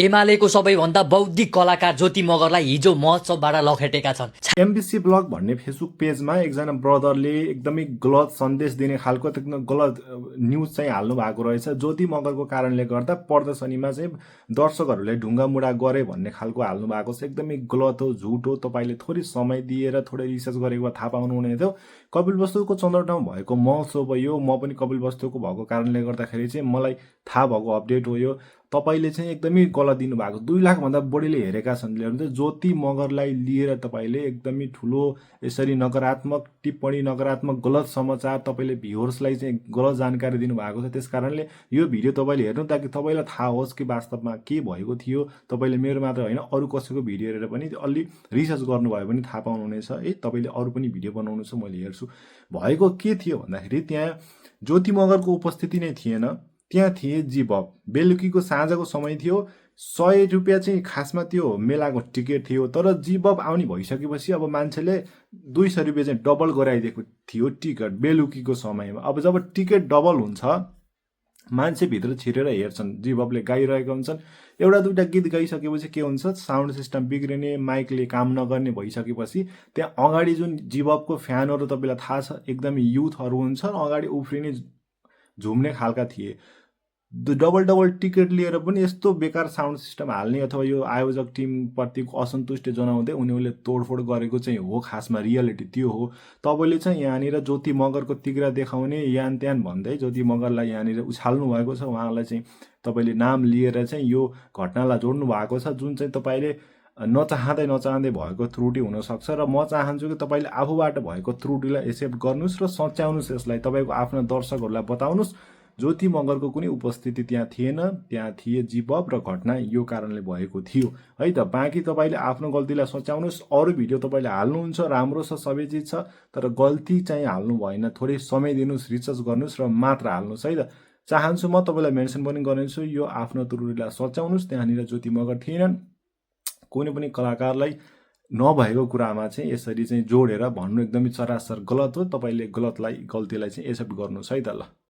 एमालेको सबैभन्दा बौद्धिक कलाकार ज्योति मगरलाई हिजो महोत्सवबाट लखेटेका छन्। एमबिसी ब्लग भन्ने फेसबुक पेजमा एकजना ब्रदरले एकदमै गलत सन्देश दिने खालको एकदम गलत न्युज चाहिँ हाल्नु भएको रहेछ। ज्योति मगरको कारणले गर्दा प्रदर्शनीमा चाहिँ दर्शकहरूले ढुङ्गा मुढा गरे भन्ने खालको हाल्नु भएको छ। एकदमै गलत हो, झुट हो। तपाईँले थोरै समय दिएर थोरै रिसर्च गरेको भए थाहा पाउनुहुने थियो। कपिलवस्तुको चन्द्रटाउमा भएको महोत्सव हो यो। म पनि कपिलवस्तुको भएको कारणले गर्दाखेरि चाहिँ मलाई थाहा भएको अपडेट हो यो। तपाईँले चाहिँ एकदमै गलत दिनुभएको। 2 लाखभन्दा बढीले हेरेका छन्। ज्योति मगरलाई लिएर तपाईँले एकदमै ठुलो यसरी नकारात्मक टिप्पणी, नकारात्मक गलत समाचार, तपाईँले भ्युअर्सलाई चाहिँ गलत जानकारी दिनुभएको छ। त्यस कारणले यो भिडियो तपाईँले हेर्नु ताकि तपाईँलाई थाहा होस् कि वास्तवमा के भएको थियो। तपाईँले मेरो मात्र होइन अरू कसैको भिडियो हेरेर पनि अलि रिसर्च गर्नुभयो भने थाहा पाउनुहुनेछ है। तपाईँले अरू पनि भिडियो बनाउनु छ, मैले हेर्छु। भएको के थियो भन्दाखेरि त्यहाँ ज्योति मगरको उपस्थिति नै थिएन। त्यहाँ थिए जीबब। बेलुकीको साँझको समय थियो। 100 रुपियाँ चाहिँ खासमा त्यो मेलाको टिकट थियो। तर जीबब आउने भइसकेपछि अब मान्छेले 200 रुपियाँ चाहिँ डबल गराइदिएको थियो टिकट बेलुकीको समयमा। अब जब टिकट डबल हुन्छ मान्छे भित्र छिरेर हेर्छन्। जीबबले गाइरहेका हुन्छन्। एउटा दुईटा गीत गाइसकेपछि के हुन्छ, साउन्ड सिस्टम बिग्रिने, माइकले काम नगर्ने भइसकेपछि त्यहाँ अगाडि जुन जीबबको फ्यानहरू तपाईँलाई थाहा छ एकदमै युथहरू हुन्छन्, अगाडि उफ्रिने झुम्ने खालका थिए। डबल टिकट लिएर पनि यस्तो बेकार साउन्ड सिस्टम हाल्ने अथवा यो आयोजक टिमप्रतिको असन्तुष्टि जनाउँदै उनीहरूले तोडफोड गरेको चाहिँ हो। खासमा रियालिटी त्यो हो। तपाईँले चाहिँ यहाँनिर ज्योति मगरको तिग्रा देखाउने यान त्यान भन्दै ज्योति मगरलाई यहाँनिर उछाल्नु भएको छ। उहाँलाई चाहिँ तपाईँले नाम लिएर चाहिँ यो घटनालाई जोड्नु भएको छ, जुन चाहिँ तपाईँले नचाहँदै भएको त्रुटि हुनसक्छ। र म चाहन्छु कि तपाईँले आफूबाट भएको त्रुटिलाई एक्सेप्ट गर्नुहोस् र सच्याउनुहोस्। यसलाई तपाईँको आफ्ना दर्शकहरूलाई बताउनुहोस् ज्योति मगरको कुनै उपस्थिति त्यहाँ थिएन। त्यहाँ थिए जीबब र घटना यो कारणले भएको थियो है त। बाँकी तपाईँले आफ्नो गल्तीलाई सच्याउनुहोस्। अरू भिडियो तपाईँले हाल्नुहुन्छ, राम्रो छ, सबै चिज छ, तर गल्ती चाहिँ हाल्नु भएन। थोरै समय दिनुहोस्, रिसर्च गर्नुहोस् र मात्र हाल्नुहोस् है त। चाहन्छु म तपाईँलाई मेन्सन पनि गर्नेछु, यो आफ्नो त्रुटिलाई सच्याउनुहोस्। त्यहाँनिर ज्योति मगर थिएनन्। कुनै पनि कलाकारलाई नभएको कुरामा चाहिँ यसरी चाहिँ जोडेर भन्नु एकदमै सरासर गलत हो। तपाईँले गल्तीलाई चाहिँ एक्सेप्ट गर्नुहोस् है त। ल।